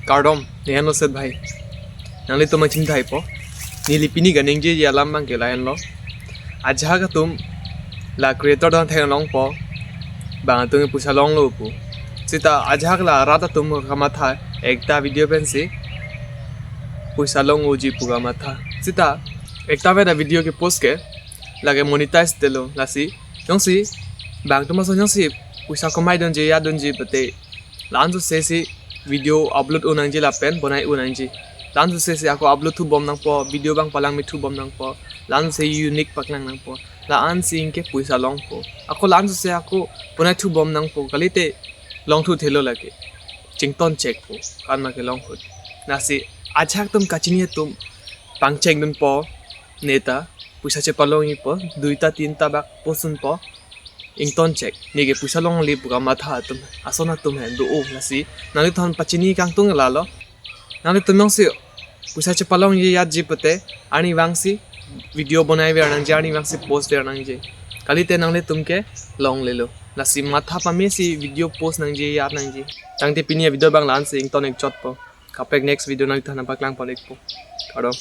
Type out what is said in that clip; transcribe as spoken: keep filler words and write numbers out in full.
Kardom, ne henlo Set Bhai. Nanglitum maching thaipo. Neli pini kaningjeji alam abang ke lahenlo. Ajahak atum la creator atum theklongpo. Bang atum ke poisa longlo pu. Seta ajahak la rat atum kamatha ekta video pensi poisa long-oji pu kamatha. Seta ekta beda video ke post ke lake monetize detlo lasi. Jongsi bang atum ason jongsi poisa kamaidunji, yadunji pute, la-an sose si video upload un nangji lapen bonai un nangji. La-an sose si ako upload thubom nangpo, video abang palang mi thubom nangpo. La-an sose unique paklang nangpo. La-an si anke poisa longpo. Ako la-an sose ako bonai thubom nangpo. Kalite longthu thelo lake. Chington chekpo. Kan ma kelong ahut. Lasi ajahak atum kachini atum pangchengdunpo neta. Poisa chepalongjipo. Duita tinta bak post unpo. Ington chek. Neke poisa longle pu kamatha atum. Ason atum he do-o lasi. Nanglitum pachini kangtung lalo. Nanglitum jongsi poisa chepalongji yadji pute, arnivangsi video bonai ver nangji, arnivangsi post ver nangji. Kalite nanglitum ke longlelo. Lasi matha pamesi video post nangji, yad nangji. Tangte pini video abang la-an si ington-ik chotpo. Kaprek next video nanglitum aphan nangpaklangpon-ikpo. Kardom.